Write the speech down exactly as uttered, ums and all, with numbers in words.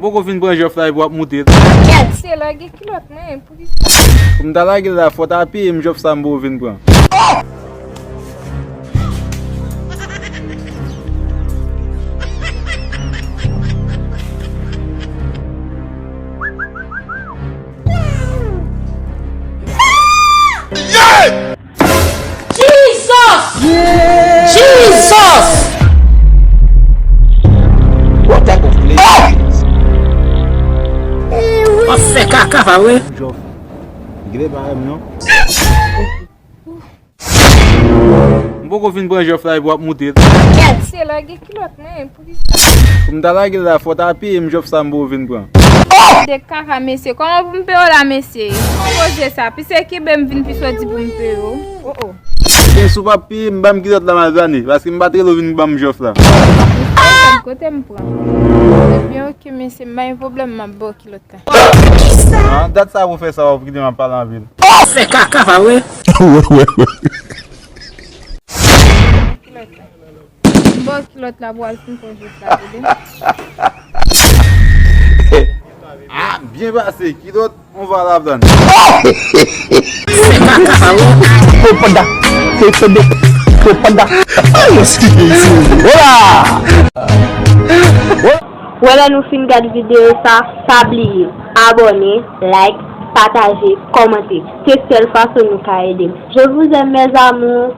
Poko fin pran jòf la epi w ap moute. Kèt, se lage kilòt mwen, poukisa? Pou m ta lage l la, fò w ta peye m jòf sa m poko fin pran. Jesus! Jesus! What type of play is this? W ap fè kaka pa vre? Jòf. Gade pa m non. M poko fin pran jòf la epi w ap moute. Kèt, se lage kilòt mwen, poukisa? Pou m ta lage l la, fò w ta peye m jòf sa m poko fin pran. De kaka, mesye. Kòman pou m peye w la, mesye? Poze sa. Pise kibe m vin pi soti pou m peye w. Oh, oh. E si w p ap peye m, ban m kilòt la m al flane, paske m pa t rele w vin ban m jòf la. Kote m pran? Ebyen, oke, mesye, m pa gen pwoblèm, m ap ba w kilòt la. Ah, dat sa pou fè sa, w ap kite m ap pale anpil. Fè kaka pa vre? Kilòt la. Bon, kilòt la pou al fin pran jòf la, tande. Ah, byen pase, kilòt, on va la dan. Fè kaka pa vre? Fo panda. Se fo de. Fo panda. Hola! Wè, lè nou fin gad videyo sa, pa bliye abòne, like, pataje, kòmante. Se sèl fason nou ka ede m. Je vous aime, mes amours.